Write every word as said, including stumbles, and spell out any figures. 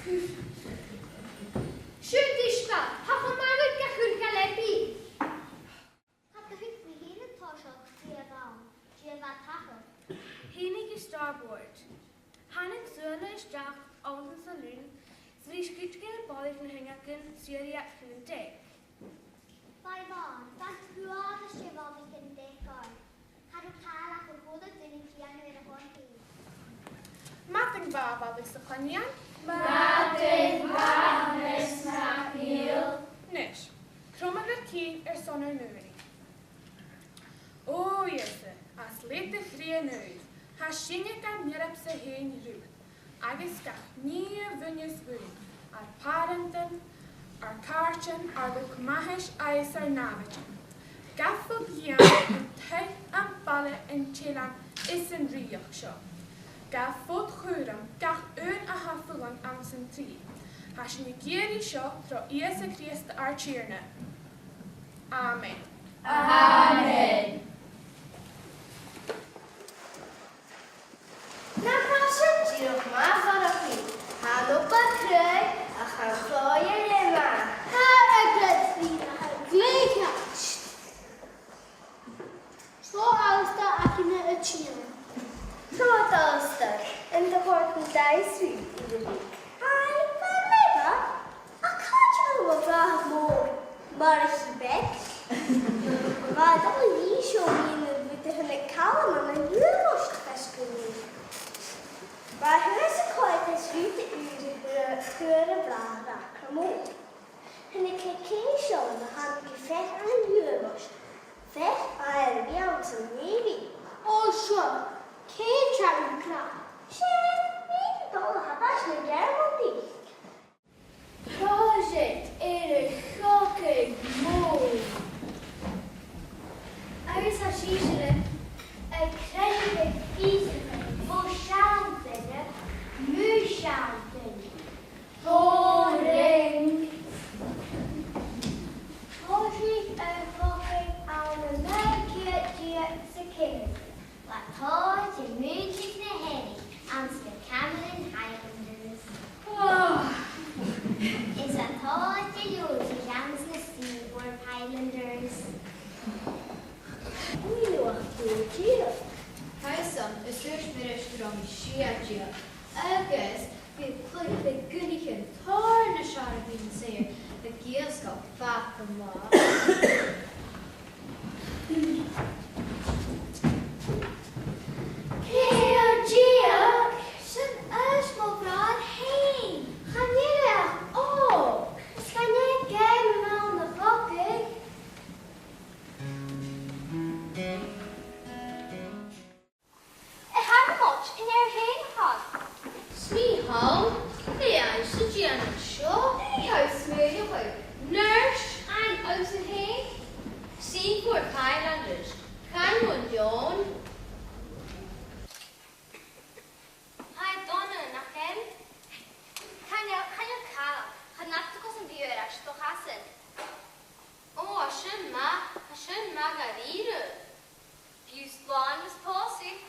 Siuthad, a sgìre, tha e cho math gu bheil thu a' cur gu lepi. Cha do thuig mi fhìn an toiseach dè bh' ann, dè bha tachairt. Thàinig an starboard. Thàinig sùilean a-steach anns an salon, 's bha sgìrean a' bòrachadh na h-uinneagan sìorraidheachd chun an deic. Bha e math, bha an t-uabhas de bhalaich an deic oirnn. Cha robh càil ach a h-uile duine a' dèanamh air a shon fhèin. Madainn mhath, a bhalaich 's a chlann-nighean. Madainn mhath, Miss MacNeil. Nis, cromaibh ur cinn airson ur n-ùrnaigh. O Ìosa, às leth do chridhe naoimh, tha sinne gan earbsa fhaighinn riut, agus gach nì a bhuineas dhuinn, ar pàrantan, ar càirdean, ar luchd-maitheis agus ar nàimhdean. Gabh fod dhìon an taigh, am baile, an t-eilean is an rìoghachd seo. Gabh fod chùram gach aon a tha fulang anns an t-strì. Tha sinn ag iarraidh seo tro Ìosa Crìosd ar Tighearna. Amen. Amen. Nach eil sin dìreach math, a bharrachd? Tha an obair cruaidh ach tha an clò air leth math. Tha e gu math, tha e glè cheart. Seo Alasdair againne a' tighinn. Seo Alasdair, an do chòrd an dannsa riut an-dè? Aidh, bha e glè mhath. Ach càit a bheil mo bhràthair mòr, Murchaidh Beag? Bha e a' dol a dh'innse dhomh an rud a thàinig Calum ann an Uibhist feasgar an-dè. Bha e shuas a' coimhead air sruth ùr a fhuair a bhràthair Acra Mòr. Thàinig e cèin seo na tha mi a' faighinn ann an Uibhist. Feuch, tha e air a bhith anns an Navy. O, sure, cèin tha e gu math. Sin, nì e dol a thabaist na Gearmailtich. Pròiseact air a' chogadh mòr. Agus tha sibhse a' creidsinn gu bheil fios aige mu sheann duine, mu sheann duine. Thoir ring. Thoisigh a' chogadh ann an naoi ceud deug 's a ceithir. Bha tòrr de mhuinntir na Hearadh anns na Cameron Highlanders. Oh. Is bha tòrr de Leòdhasach anns na Seaforth Highlanders. Ò, a Dhia. Tha fhios agam, is thuirt mi ris gun robh mi sia deug. Agus bha cluich beag gunnaich tòrr nas fheàrr a bhith an seo aig Gaelscoil fad an latha. Ceithir deug, sin aon mo bhràthair fhèin. Chan eil e ach òg. Is chan e geama a th' ann an cogadh. A Sheònaidh, an e thu fhèin a th' ann? 'S mi a th' ann. Dè tha thusa a' dèanamh an seo? Dè tha thu a' smaoineachadh? Nurse? Aidh, thusa fhèin? Seaforth Highlanders. Chan ann an Dùn. Tha e dona, nach eil? Chan eil, chan eil càil ann. Chan fhada gus am bi thu air ais do chasan. Ò, tha sin math, tha sin math dha-rìribh. Bidh thu slàn is pòsaidh.